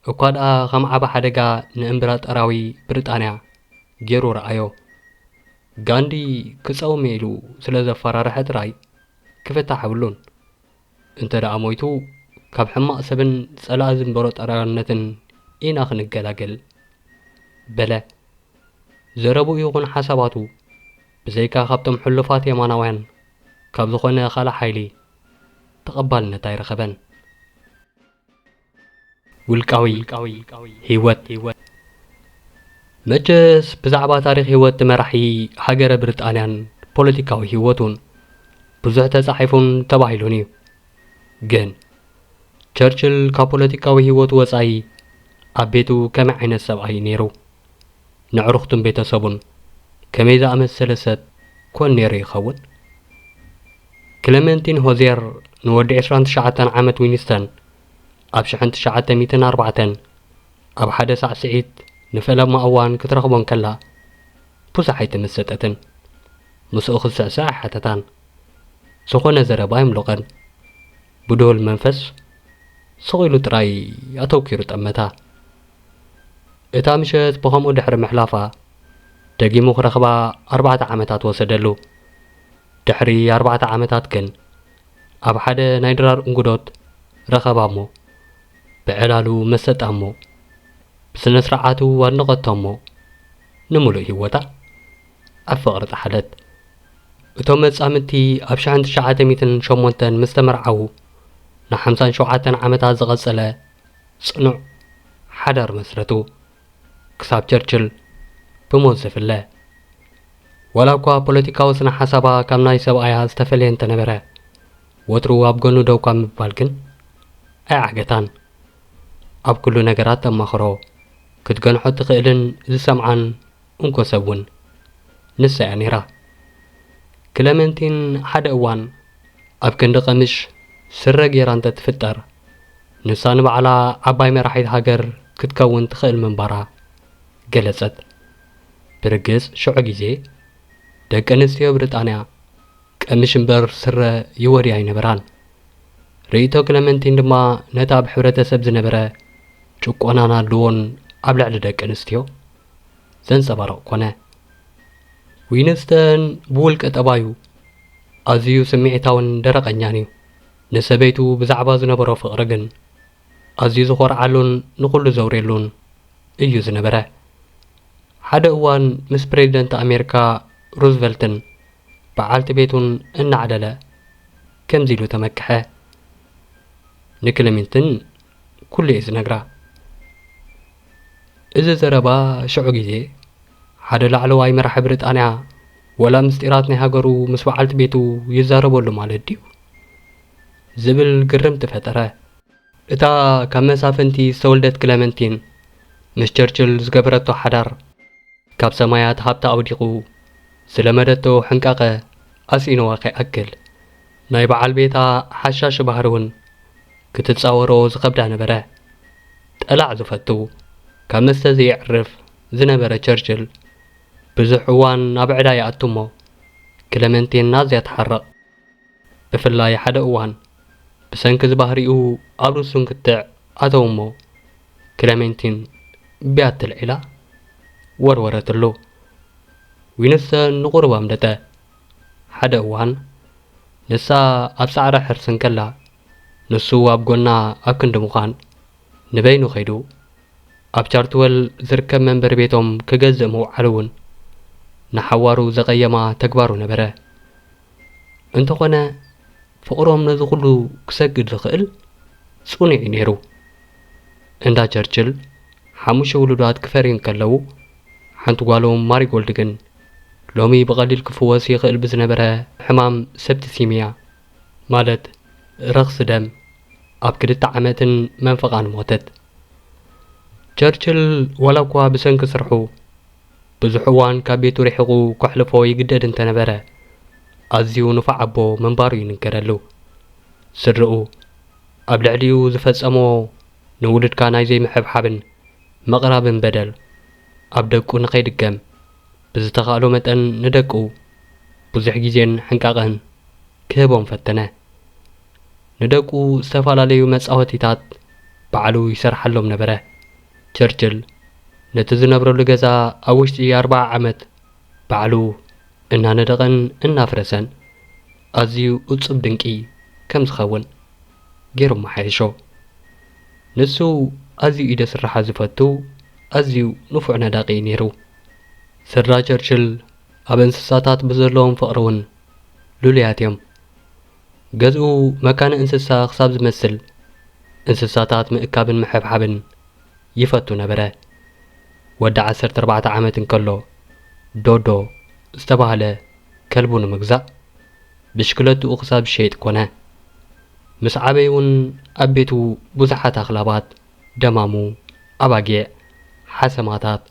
እኳ ደኣ ከም ዓቢ ሓደጋ ንእምበረጦራዊ ብሪጣንያ ገይሩ ረኣዮ። ጋንዲ ክጸውም ኢሉ ስለ ዘፈራርሐ ጥራይ ክፍታሕ የብሉን። እንተ ደኣ ሞይቱ ካብ ሕማቕ ሰብን ጸላኢ እምበረጦራውነትን ኢና ክንገላገል በለ። ዘረብኡ ይኹን ሓሳባቱ ብዘይካ ካብቶም ሕሉፋት የማናውያን ካብ ዝኾነ ካልእ ሓይሊ ተቐባልነት ኣይረኸበን። ውልቃዊ ህይወት። መቸስ ብዛዕባ ታሪኽ ህይወት መራሒ ሃገረ ብሪጣንያን ፖለቲካዊ ህይወቱን ብዙሕ ተጻሒፉን ተባሂሉን እዩ። ግን ቸርችል ካብ ፖለቲካዊ ህይወቱ ወጻኢ ኣብ ቤቱ ከመይ ዓይነት ሰብኣይ እዩ ነይሩ? ንዕሩኽቱን ቤተሰቡን ከመይ ዝኣመሰለ ሰብ ኮን ነይሩ ይኸውን? ክለመንቲን ሆዜር ንወዲ ዕስራን ትሽዓተን ዓመት ዊንስተን ኣብ ሽሕን ትሽዓተ ሚእትን ኣርባዕተን ኣብ ሓደ ሳዕስዒት ንፈለማ እዋን ክትረኽቦ እንከላ ብዙሕ ኣይተመሰጠትን። ምስኡ ክትስዕስዕ ኣይሓተታን። ዝኾነ ዘረባ ኣይምሎቐን። ብድሁል መንፈስ ስቕ ኢሉ ጥራይ ኣተውኪሩ ጠመታ። እታ ምሸት ብኸምኡ ድሕሪ ምሕላፋ ደጊሙ ክረኽባ ኣርባዕተ ዓመታት ወሰደሉ። ድሕሪ ኣርባዕተ ዓመታት ግን ኣብ ሓደ ናይ ድራር እንጉዶት ረኸባ እሞ ብዕላሉ መሰጣ እሞ ብስነ ስርዓቱ ኣድነቐቶ እሞ ንምሉእ ህይወታ ኣብ ፍቕሪ ጠሓለት። እቶም መጻምድቲ ኣብ ሽሕን ትሽዓተ ሚእትን ሸሞንተን ምስ ተመርዓዉ ንሓምሳን ሸውዓተን ዓመታት ዝቐጸለ ጽኑዕ ሓዳር መስረቱ። ክሳብ ቸርችል ብሞት ዝፍለ። ዋላ እኳ ፖለቲካዊ ስነ ሓሳባ ካብ ናይ ሰብኣያ ዝተፈለየ እንተነበረ፣ ወትሩ ኣብ ጎኑ ደው ካብ ምባል ግን ኣይዓገታን። ኣብ ኩሉ ነገራት ተማኽሮ፣ ክትገንሖ ትኽእልን ዝሰምዓን እንኮ ሰብ እውን ንሳ እያ ነይራ። ክለመንቲን ሓደ እዋን ኣብ ክንዲ ቀምሽ ስረ ገይራ እንተትፍጠር፣ ንሳ ንባዕላ ዓባይ መራሒት ሃገር ክትከውን ትኽእል ምንባራ ገለጸት። ብርግጽ ሽዑ ግዜ ደቂ ኣንስትዮ ብሪጣንያ ቀምሽ እምበር ስረ ይወድያ ኣይነበራን። ርእይቶ ክለመንቲን ድማ ነቲ ኣብ ሕብረተሰብ ዝነበረ ጭቆናን ኣድልዎን ኣብ ልዕሊ ደቂ ኣንስትዮ ዘንጸባርቕ ኮነ። ዊንስተን ብውልቀ ጠባዩ ኣዝዩ ስምዒታውን ደረቐኛን እዩ። ንሰበይቱ ብዛዕባ ዝነበሮ ፍቕሪ ግን ኣዝዩ ዝኾርዓሉን ንኹሉ ዘውርየሉን እዩ ዝነበረ። ሓደ እዋን ምስ ፕሬዚደንት ኣሜሪካ ሩዝቨልትን በዓልቲ ቤቱን እናዕለለ ከምዚ ኢሉ ተመክሐ። ንክለሜንትን ኩሉ እየ ዝነግራ። እዚ ዘረባ ሽዑ ግዜ ሓደ ላዕለዋይ መራሒ ብሪጣንያ ወላ ምስጢራት ናይ ሃገሩ ምስ በዓልቲ ቤቱ ይዛረበሉ ማለት ድዩ? ዝብል ግርምቲ ፈጠረ። እታ ካብ መሳፍንቲ ዝተወልደት ክለመንቲን ምስ ቸርችል ዝገበረቶ ሓዳር፣ ካብ ሰማያት ሃብታ ኣውዲቑ ዝለመደቶ ሕንቃቐ ኣስኢንዋ ከይኣክል፣ ናይ በዓል ቤታ ሓሻሺ ባህሪ እውን ክትጻወሮ ዝኸብዳ ነበረ። ጠላዕ ዝፈቱ፣ ካብ መስተ ዘየዕርፍ ዝነበረ ቸርችል፣ ብዙሕ እዋን ናብ ዕዳ ይኣቱ እሞ፣ ክለመንቲን ኣዝያ ትሓርቕ። ብፍላይ ሓደ እዋን፣ ብሰንኪ እዚ ባህሪኡ ኣብ ርእሱ እንክትዕ ኣተው እሞ፣ ክለሜንቲን ብያት ተልዒላ ወርወረትሉ። ዊንስተን ንቑሩብ ኣምለጠ። ሓደ እዋን፣ ንሳ ኣብ ሳዕረ ሕርሲ እንከላ፣ ንሱ ኣብ ጎና ኣብ ክንዲ ምዃን፣ ንበይኑ ከይዱ ኣብ ቻርትወል ዝርከብ መንበሪ ቤቶም ክገዝእ ምውዓሉ እውን ንሓዋሩ ዘቐየማ ተግባሩ ነበረ። እንተኾነ፣ ፍቕሮም ነዚ ኩሉ ክሰግድ ዝኽእል ጽኑዕ እዩ ነይሩ። እንዳ ቸርችል ሓሙሽተ ውሉዳት ክፈርዩ እንከለዉ፣ ሓንቲ ጓሎም ማሪጎልድ ግን ሎሚ ብቐሊል ክፍወስ ይኽእል ብዝነበረ ሕማም ሰፕቲሲሚያ፣ ማለት ረኽሲ ደም፣ ኣብ ክልተ ዓመትን መንፈቓን ሞተት። ቸርችል ዋላ እኳ ብሰንኪ ስርሑ ብዙሕ እዋን ካብ ቤቱ ርሒቑ ከሕልፎ ይግደድ እንተነበረ፣ ኣዝዩ ንፉዕ ኣቦ ምንባሩ ይንገረሉ። ስድርኡ ኣብ ልዕሊኡ ዝፈጸሞ ንውሉድካ ናይ ዘይምሕብሓብን ምቕራብን በደል ኣብ ደቁ ንኸይድገም ብዝተኻእሎ መጠን ንደቁ ብዙሕ ግዜን ሕንቃቐን ክህቦም ፈተነ። ንደቁ ዝተፈላለዩ መጻወቲታት ባዕሉ ይሰርሓሎም ነበረ። ቸርችል ነቲ ዝነብረሉ ገዛ ኣብ ውሽጢ ኣርብዓ ዓመት ባዕሉ እናነደቐን እናፍረሰን ኣዝዩ እጹብ ድንቂ ከም ዝኸውን ገይሩ ኣመሓየሾ። ንሱ ኣዝዩ ኢደ ስራሓት ዝፈቱ፣ ኣዝዩ ንፉዕ ነዳቒ እዩ ነይሩ። ስድራ ቸርችል ኣብ እንስሳታት ብዘለዎም ፍቕሪ እውን ልሉያት እዮም። ገዝኡ መካነ እንስሳ ክሳብ ዝመስል፣ እንስሳታት ምእካብን ምሕብሓብን ይፈቱ ነበረ። ወዲ ዓሰርተ ኣርባዕተ ዓመት እንከሎ፣ ዶዶ ዝተባህለ ከልቡ ንምግዛእ፣ ብሽክለትኡ ክሳብ ዝሸይጥ ኮነ። ምስ ዓበየ እውን ኣብ ቤቱ ብዙሓት ኣኽላባት፣ ደማሙ፣ ኣባጊዕ፣ ሓሰማታት፣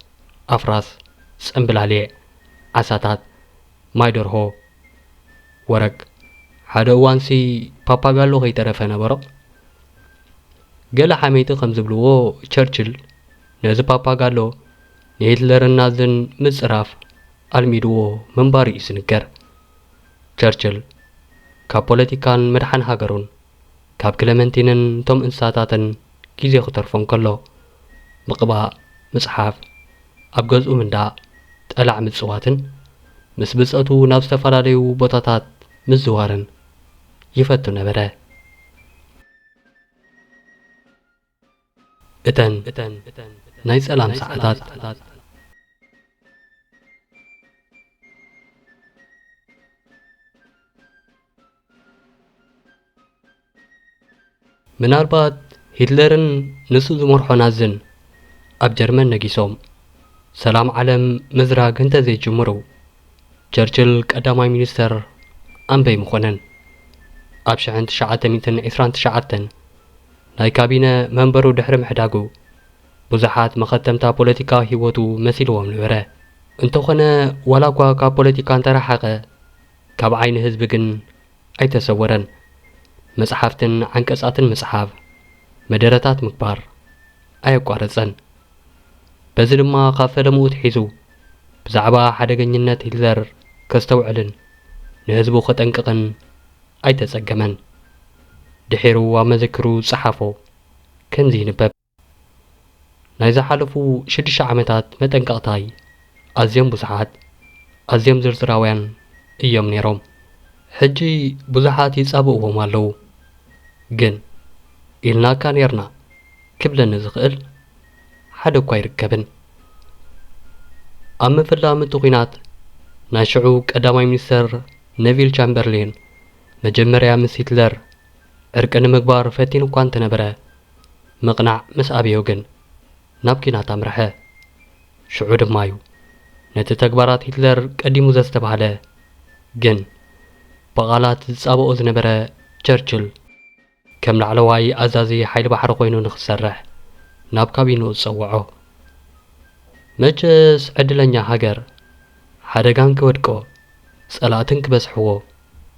ኣፍራስ፣ ጽምብላሊዕ፣ ዓሳታት፣ ማይ ደርሆ፣ ወረግ፣ ሓደ እዋንሲ ፓፓጋሎ ከይተረፈ ነበሮ። ገለ ሓመይቲ ከም ዝብልዎ፣ ቸርችል ነዚ ፓፓጋሎ ንሂትለርን ናዝን ምጽራፍ ኣልሚድዎ ምንባሩ እዩ ዝንገር። ቸርችል ካብ ፖለቲካን ምድሓን ሃገሩን፣ ካብ ክለመንቲንን እቶም እንስሳታትን ግዜ ክተርፎ እንከሎ፣ ምቕባእ፣ ምጽሓፍ፣ ኣብ ገዝኡ ምንዳእ፣ ጠላዕ ምጽዋትን ምስ ብጸቱ ናብ ዝተፈላለዩ ቦታታት ምዝዋርን ይፈቱ ነበረ። እተን ናይ ጸላም ሰዓታት። ምናልባት ሂትለርን ንሱ ዝመርሖ ናዝን ኣብ ጀርመን ነጊሶም ሰላም ዓለም ምዝራግ እንተዘይጅምሩ፣ ቸርችል ቀዳማይ ሚኒስተር ኣንበይ ምኾነን። ኣብ ሽሕን ትሽዓተ ሚእትን ዕስራን ትሽዓተን ናይ ካቢነ መንበሩ ድሕሪ ምሕዳጉ፣ ብዙሓት መኸተምታ ፖለቲካዊ ህይወቱ መሲልዎም ነበረ። እንተኾነ፣ ዋላ እኳ ካብ ፖለቲካ እንተረሓቐ፣ ካብ ዓይኒ ህዝቢ ግን ኣይተሰወረን። መጽሓፍትን ዓንቀጻትን ምጽሓፍ፣ መደረታት ምግባር ኣየቋረጸን። በዚ ድማ ካብ ፈለምኡ ኣትሒዙ ብዛዕባ ሓደገኝነት ሂትለር ከስተውዕልን ንህዝቡ ከጠንቅቕን ኣይተጸገመን። ድሒሩ ኣብ መዘክሩ ዝጸሓፎ ከምዚ ይንበብ። ናይ ዝሓለፉ ሽዱሽተ ዓመታት መጠንቀቕታይ ኣዝዮም ብዙሓት፣ ኣዝዮም ዝርዝራውያን እዮም ነይሮም። ሕጂ ብዙሓት ይጻብእዎም ኣለዉ። ግን ኢልናካ ኔርና ክብለኒ ዝኽእል ሓደ እኳ ኣይርከብን። ኣብ ምፍላም እቲ ኲናት፣ ናይ ሽዑ ቀዳማይ ሚኒስተር ነቪል ቻምበርሌን መጀመርያ ምስ ሂትለር ዕርቂ ንምግባር ፈቲኑ እኳ እንተነበረ፣ ምቕናዕ ምስ ኣብዮ ግን ናብ ኲናት ኣምርሐ። ሽዑ ድማ እዩ ነቲ ተግባራት ሂትለር ቀዲሙ ዘስተብሃለ፣ ግን ብቓላት ዝጻብኦ ዝነበረ ቸርችል፣ ከም ላዕለዋይ ኣዛዚ ሓይሊ ባሕሪ ኮይኑ ንኽሰርሕ ናብ ካቢንኡ ዝጸውዖ። መቸስ ዕድለኛ ሃገር ሓደጋን ክወድቆ፣ ጸላእትን ክበዝሕዎ፣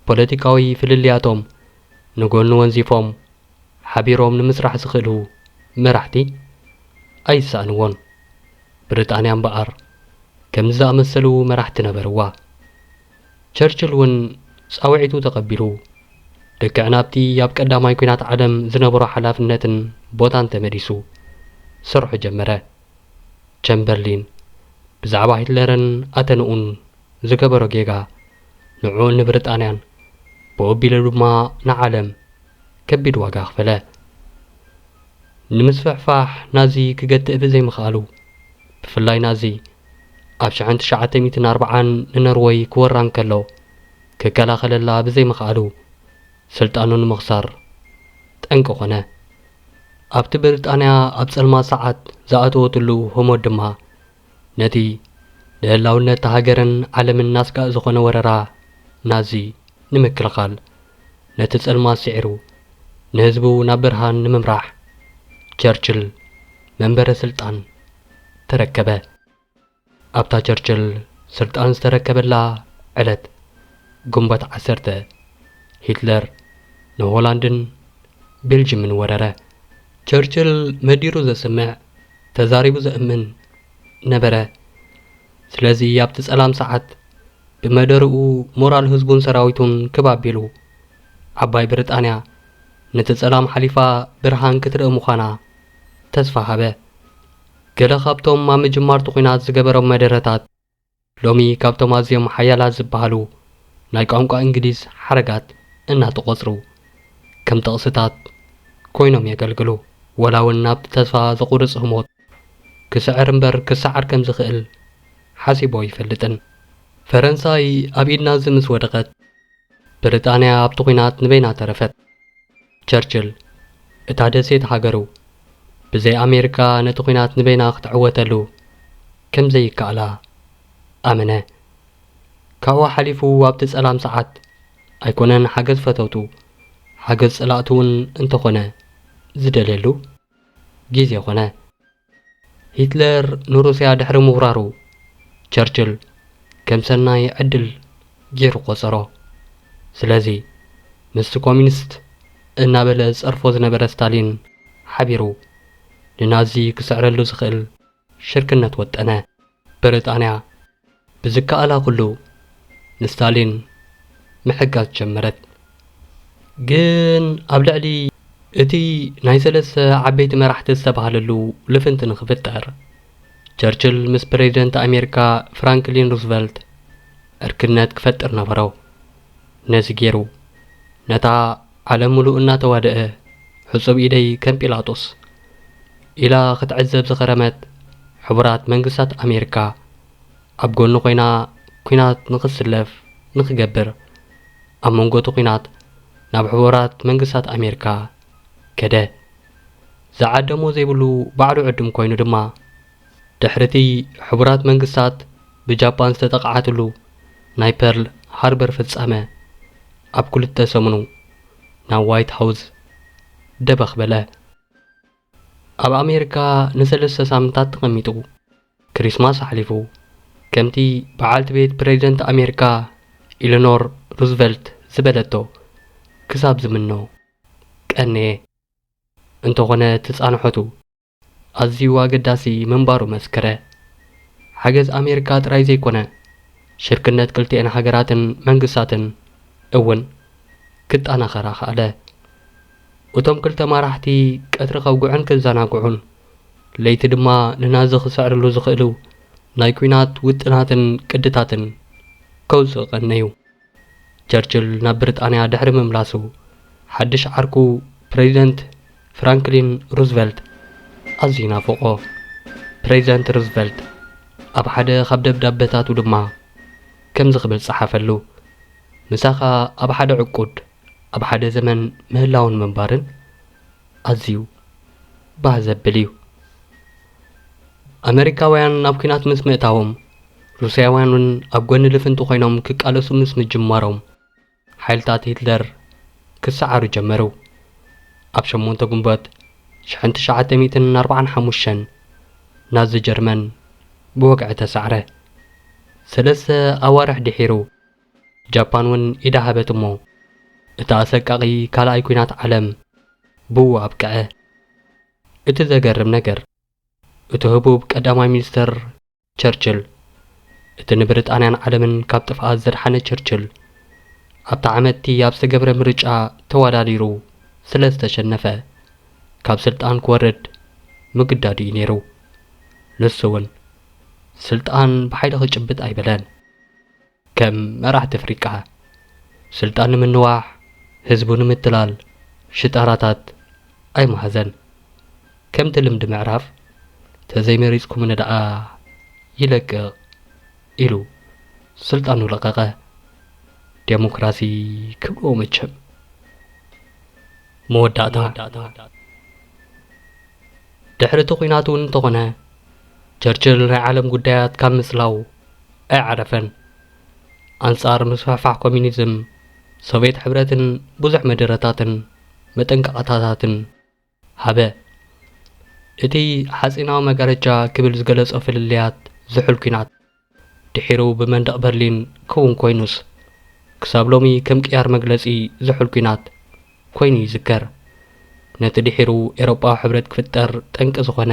ፖለቲካዊ ፍልልያቶም ንጎኒ ወንዚፎም ሓቢሮም ንምስራሕ ዝኽእሉ መራሕቲ ኣይሰኣንዎን። ብሪጣንያ እምበኣር ከምዚ ዝኣመሰሉ መራሕቲ ነበርዋ። ቸርችል እውን ጻውዒቱ ተቐቢሉ፣ ልክዕ ናብቲ ኣብ ቀዳማይ ኲናት ዓለም ዝነበሮ ሓላፍነትን ቦታን ተመሊሱ ስርሑ ጀመረ። ቸምበርሊን ብዛዕባ ሂትለርን ኣተንኡን ዝገበሮ ጌጋ ንዕኡን ንብሪጣንያን ብኡ ኣቢሉ ድማ ንዓለም ከቢድ ዋጋ ኣኽፈለ። ንምስፍሕፋሕ ናዚ ክገትእ ብዘይምኽኣሉ፣ ብፍላይ ናዚ ኣብ ሽሕን ትሽዓተ ሚእትን ኣርብዓን ንኖርወይ ክወራ እንከሎ ክከላኸለላ ብዘይምኽኣሉ፣ ስልጣኑ ንምኽሳር ጠንቂ ኾነ። ኣብቲ ብሪጣንያ ኣብ ጸልማት ሰዓት ዝኣተወትሉ ህሞት ድማ፣ ነቲ ንህላውነት ሃገርን ዓለምን ኣስጋእ ዝኾነ ወረራ ናዚ ንምክልኻል፣ ነቲ ጸልማት ስዒሩ ንህዝቡ ናብ ብርሃን ንምምራሕ፣ ቸርችል መንበረ ስልጣን ተረከበ። ኣብታ ቸርችል ስልጣን ዝተረከበላ ዕለት፣ ግንቦት ዓሰርተ፣ ሂትለር ንሆላንድን ቤልጅምን ወረረ። ቸርችል መዲሩ ዘስምዕ፣ ተዛሪቡ ዘእምን ነበረ። ስለዚ ኣብቲ ጸላም ሰዓት ብመደርኡ ሞራል ህዝቡን ሰራዊቱን ክብ ኣቢሉ፣ ዓባይ ብሪጣንያ ነቲ ጸላም ሓሊፋ ብርሃን ክትርኢ ምዃና ተስፋ ሃበ። ገለ ካብቶም ኣብ ምጅማር'ቲ ኲናት ዝገበሮም መደረታት፣ ሎሚ ካብቶም ኣዝዮም ሓያላት ዝበሃሉ ናይ ቋንቋ እንግሊዝ ሓረጋት እናተቖጽሩ፣ ከም ጥቕስታት ኮይኖም የገልግሉ። ወላ እውን ናብቲ ተስፋ ዘቑርጽ ህሞት ክስዕር እምበር ክሰዓር ከም ዝኽእል ሓሲቡ ኣይፈልጥን። ፈረንሳይ ኣብ ኢድ ናዚ ምስ ወደቐት፣ ብሪጣንያ ኣብቲ ኲናት ንበይና ተረፈት። ቸርችል፣ እታ ደሴት ሃገሩ፣ ብዘይ ኣሜሪካ ነቲ ኲናት ንበይና ክትዕወተሉ ከም ዘይከኣላ ኣመነ። ካብኡ ሓሊፉ ኣብቲ ጸላም ሰዓት ኣይኮነን ሓገዝ ፈተውቱ፣ ሓገዝ ጸላእቱ እውን እንተኾነ ዝደልየሉ ግዜ ኾነ። ሂትለር ንሩስያ ድሕሪ ምውራሩ፣ ቸርችል ከም ሰናይ ዕድል ገይሩ ቆጸሮ። ስለዚ፣ ምስቲ ኮሚኒስት እናበለ ዝጸርፎ ዝነበረ ስታሊን ሓቢሩ፣ ንናዚ ክስዕረሉ ዝኽእል ሽርክነት ወጠነ። ብሪጣንያ ብዝከኣላ ኩሉ ንስታሊን ምሕጋዝ ጀመረት። ግን ኣብ ልዕሊ እቲ ናይ ሰለስተ ዓበይቲ መራሕቲ ዝተባህለሉ ልፍንቲ ንኽፍጠር፣ ቸርችል ምስ ፕሬዚደንት ኣሜሪካ ፍራንክሊን ሩዝቨልት ዕርክነት ክፈጥር ነበሮ። ነዚ ገይሩ፣ ነታ ዓለም ምሉእ እናተዋደአ፣ "ሕጹብ ኢደይ ከም ጲላጦስ" ኢላ ክትዕዘብ ዝኸረመት ሕቡራት መንግስታት ኣሜሪካ፣ ኣብ ጎኑ ኮይና ኲናት ንኽስለፍ ንኽገብር፣ ኣብ መንጎ እቲ ኲናት ናብ ሕቡራት መንግስታት ኣሜሪካ ከደ። ዝዓደሞ ዘይብሉ ባዕሉ ዕዱም ኮይኑ ድማ፣ ድሕሪ'ቲ ሕቡራት መንግስታት ብጃፓን ዝተጠቕዓትሉ ናይ ፐርል ሃርበር ፍጻመ፣ ኣብ ክልተ ሰሙኑ ናብ ዋይት ሃውስ ደበኽ በለ። ኣብ ኣሜሪካ ንሰለስተ ሳምንታት ተቐሚጡ፣ ክሪስማስ ኣሕሊፉ፣ ከምቲ በዓልቲ ቤት ፕሬዚደንት ኣሜሪካ ኢለኖር ሩዝቨልት ዝበለቶ ክሳብ ዝምኖ ቀነየ። እንተኾነ፣ እቲ ጻንሖቱ ኣዝዩ ኣገዳሲ ምንባሩ መስከረ። ሓገዝ ኣሜሪካ ጥራይ ዘይኮነ፣ ሽርክነት ክልቲኤን ሃገራትን መንግስታትን እውን ክጠናኸር ኣኽኣለ። እቶም ክልተ መራሕቲ ቀትሪ ከውግዑን ክዘናግዑን፣ ለይቲ ድማ ንናዚ ክስዕርሉ ዝኽእሉ ናይ ኲናት ውጥናትን ቅድታትን ከውጽኡ ቀነዩ። ቸርችል ናብ ብሪጣንያ ድሕሪ ምምላሱ፣ ሓድሽ ዓርኩ ፕሬዚደንት ፍራንክሊን ሩዝቨልት ኣዝዩ ናፈቖ። ፕሬዚደንት ሩዝቨልት ኣብ ሓደ ካብ ደብዳበታቱ ድማ ከምዚ ክብል ጸሓፈሉ፣ "ምሳኻ ኣብ ሓደ ዕቁድ፣ ኣብ ሓደ ዘመን ምህላውን ምንባርን ኣዝዩ ባህ ዘብል እዩ።" ኣመሪካውያን ናብ ኲናት ምስ ምእታዎም፣ ሩስያውያን እውን ኣብ ጎኒ ልፍንቲ ኮይኖም ክቃለሱ ምስ ምጅማሮም፣ ሓይልታት ሂትለር ክሰዓሩ ጀመሩ። ኣብ ሸሞንተ ግንቦት ሽሕን ትሽዓተ ሚእትን ኣርባዓን ሓሙሽተን፣ ናዚ ጀርመን ብወግዒ ተሳዕረ። ሰለስተ ኣዋርሕ ድሒሩ፣ ጃፓን እውን ኢዳ ሃበት እሞ፣ እቲ ኣሰቃቒ ካልኣይ ኲናት ዓለም ብኡ ኣብቅዐ። እቲ ዘገርም ነገር፣ እቲ ህቡብ ቀዳማይ ሚኒስተር ቸርችል፣ እቲ ንብሪጣንያን ዓለምን ካብ ጥፍኣት ዘድሓነ ቸርችል፣ ኣብታ ዓመትቲ ኣብ ዝተገብረ ምርጫ ተወዳዲሩ ስለ ዝተሸነፈ፣ ካብ ስልጣን ክወርድ ምግዳዱ እዩ ነይሩ። ንሱ እውን፣ ስልጣን ብሓይሊ ክጭብጥ ኣይበለን። ከም መራሕቲ ኣፍሪቃ፣ ስልጣን ንምንዋሕ፣ ህዝቡ ንምትላል፣ ሽጣራታት ኣይመሃዘን። ከምቲ ልምዲ ምዕራፍ፣ "ተዘይመሪጽኩምኒ ደኣ ይለቅቕ" ኢሉ ስልጣኑ ለቐቐ። ዴሞክራሲ ክብልዎ መቸም። መወዳእታ። ድሕሪ እቲ ኲናት እውን እንተኾነ፣ ቸርችል ናይ ዓለም ጉዳያት ካብ ምጽላው ኣይዓረፈን። ኣንጻር ምስፍሕፋሕ ኮሚኒዝም፣ ሶቭየት ሕብረትን ብዙሕ መደረታትን መጠንቀቕታታትን ሃበ። እቲ ሓጺናዊ መጋረጃ ክብል ዝገለጾ ፍልልያት ዝሑል ኲናት፣ ድሒሩ ብመንደቕ በርሊን ክውን ኮይኑስ፣ ክሳብ ሎሚ ከም ቅያር መግለጺ ዝሑል ኲናት ኮይኑ ይዝከር። ነቲ ድሒሩ ኤውሮጳዊ ሕብረት ክፍጠር ጠንቂ ዝኾነ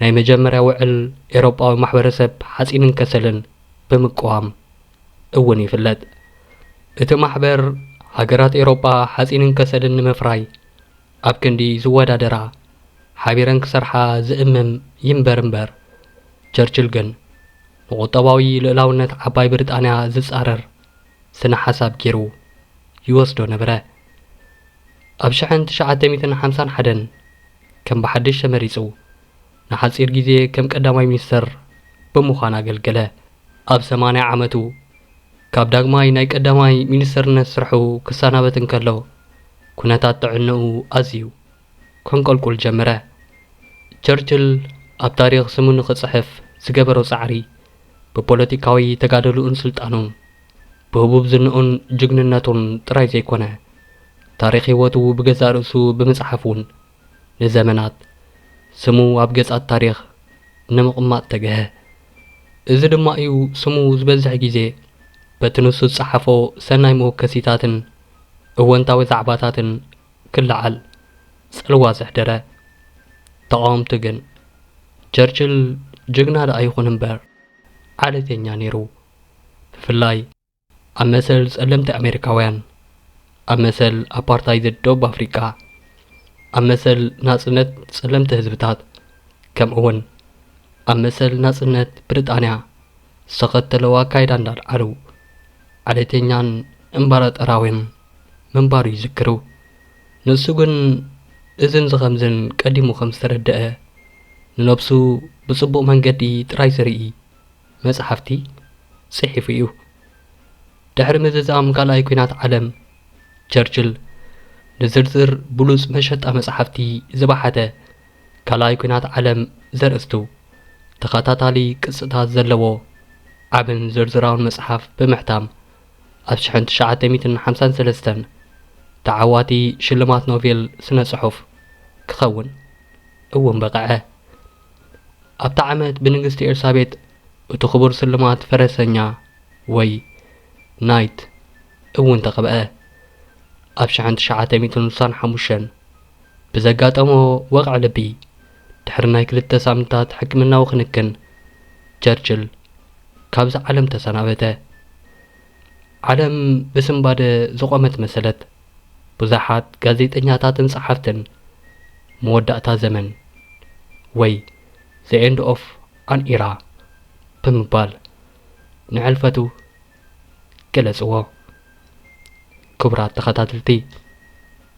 ናይ መጀመርያ ውዕል ኤውሮጳዊ ማሕበረሰብ ሓጺንን ከሰልን ብምቅዋም እውን ይፍለጥ። እቲ ማሕበር፣ ሃገራት ኤውሮጳ ሓጺንን ከሰልን ንምፍራይ ኣብ ክንዲ ዝወዳደራ ሓቢረን ክሰርሓ ዝእምም ይንበር እምበር፣ ቸርችል ግን ንቁጠባዊ ልኡላውነት ዓባይ ብሪጣንያ ዝጻረር ስነ ሓሳብ ገይሩ ይወስዶ ነበረ። ኣብ ሽሕን ትሽዓተ ሚእትን ሓምሳን ሓደን ከም ብሓድሽ ተመሪጹ፣ ንሓጺር ግዜ ከም ቀዳማይ ሚኒስተር ብምዃን ኣገልገለ። ኣብ ሰማንያ ዓመቱ ካብ ዳግማይ ናይ ቀዳማይ ሚኒስተርነት ስርሑ ክሰናበት እንከሎ፣ ኩነታት ጥዕንኡ ኣዝዩ ከንቆልቁል ጀመረ። ቸርችል ኣብ ታሪኽ ስሙ ንኽጽሕፍ ዝገበሮ ጻዕሪ፣ ብፖለቲካዊ ተጋድሎኡን ስልጣኑን፣ ብህቡብ ዝንኡን ጅግንነቱን ጥራይ ዘይኮነ፣ ታሪኽ ህይወቱ ብገዛእ ርእሱ ብምጽሓፍ እውን ንዘመናት ስሙ ኣብ ገጻት ታሪኽ ንምቕማጥ ተገሀ። እዚ ድማ እዩ ስሙ ዝበዝሕ ግዜ በቲ ንሱ ዝጸሓፎ ሰናይ መወከሲታትን እወንታዊ ዛዕባታትን ክለዓል ጽልዋ ዘሕደረ። ተቓወምቲ ግን፣ ቸርችል ጅግና ደኣ ይኹን እምበር፣ ዓሌተኛ ነይሩ። ብፍላይ ኣብ መሰል ጸለምቲ ኣሜሪካውያን፣ ኣብ መሰል ኣፓርታይድ ደቡብ ኣፍሪቃ፣ ኣብ መሰል ናጽነት ጸለምቲ ህዝብታት፣ ከምኡ'ውን ኣብ መሰል ናጽነት ብሪጣንያ ዝተኸተለዎ ኣካይዳ እንዳልዓሉ፣ ዓሌተኛን እምባራጠራዊን ምንባሩ ይዝክሩ። ንሱ ግን እዝን ዝኸምዝን ቀዲሙ ከም ዝተረደአ፣ ንነብሱ ብጽቡቕ መንገዲ ጥራይ ዝርኢ መጽሓፍቲ ጽሒፉ እዩ። ድሕሪ ምዝዛም ካልኣይ ኲናት ዓለም፣ ቸርችል ንዝርዝር ብሉጽ መሸጣ መጽሓፍቲ ዝበሓተ ካልኣይ ኲናት ዓለም ዘርእስቱ ተኸታታሊ ቅጽታት ዘለዎ ዓብን ዝርዝራውን መጽሓፍ ብምሕታም፣ ኣብ ሽሕን ትሽዓተ ሚእትን ሓምሳን ሰለስተን ተዓዋቲ ሽልማት ኖቤል ስነ ጽሑፍ ክኸውን እውን በቕዐ። ኣብታ ዓመት ብንግስቲ ኤልሳቤጥ እቲ ክቡር ስልማት ፈረሰኛ ወይ ናይት እውን ተቐብአ። ኣብ ሽሕን ትሽዓተ ሚእትን ስሳን ሓሙሽተን ብዘጋጠሞ ወቕዒ ልቢ፣ ድሕሪ ናይ ክልተ ሳምንታት ሕክምናዊ ክንክን፣ ቸርችል ካብዚ ዓለም ተሰናበተ። ዓለም ብስንባደ ዝቖመት መሰለት። ብዙሓት ጋዜጠኛታትን ጸሓፍትን መወዳእታ ዘመን ወይ The End of an Era ብምባል ንሕልፈቱ ገለጽዎ። ክቡራት ተኸታተልቲ፣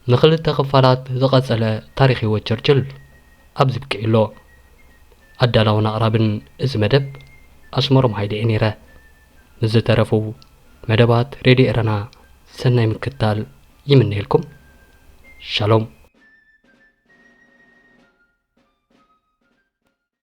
ንኽልተ ክፋላት ዝቐጸለ ታሪኽ ህይወት ቸርችል ኣብዚ ብቂዑ ኣሎ። ኣዳላውን ኣቕራብን እዚ መደብ ኣስመሮም ሃይለ እየ ነይረ። ንዝተረፉ መደባት ሬድዮ ኤረና ሰናይ ምክትታል ይምነየልኩም። ሻሎም።